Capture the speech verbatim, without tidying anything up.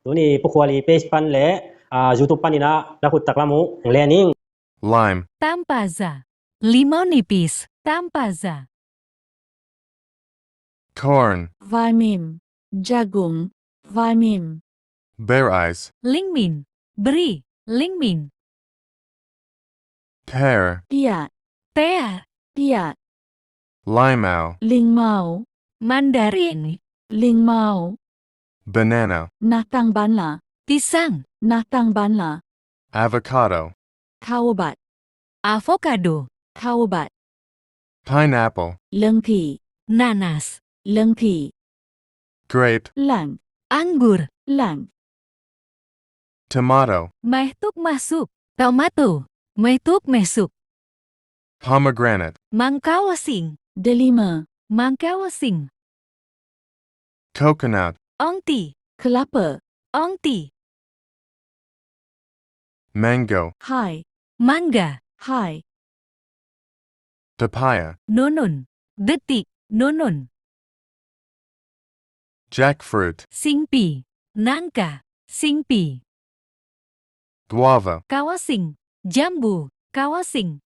Tuni Pu Khual i page pan le, ah, YouTube panin ah na khut taklam uh hong len ing. Lime. Tampaza. Limau nipis. Tampaza. Corn. Vaimim. Jagung. Vaimim. Bear eyes. Lingmin. Bri. Lingmin. Pear. Pia. Pear. Pia. Limau. Lingmau. Mandarin. Lingmau. Banana. Natang banana. Pisang. Natang banana. Avocado. Kaubat. Avocado. Kaubat. Pineapple. Lengpi. Nanas. Lengpi. Grape. Lang. Anggur. Lang. Tomato. Mehtuk masuk. Tomato. Mehtuk mesuk. Pomegranate. Mangkawasing. Delima. Mangkawasing. Coconut. Ongti. Kelapa. Ongti. Mango. Hai. Mangga. Hai. Papaya. Nunun. Detik. Nunun. Jackfruit. Singpi. Nangka. Singpi. Guava. Kawasing. Jambu. Kawasing.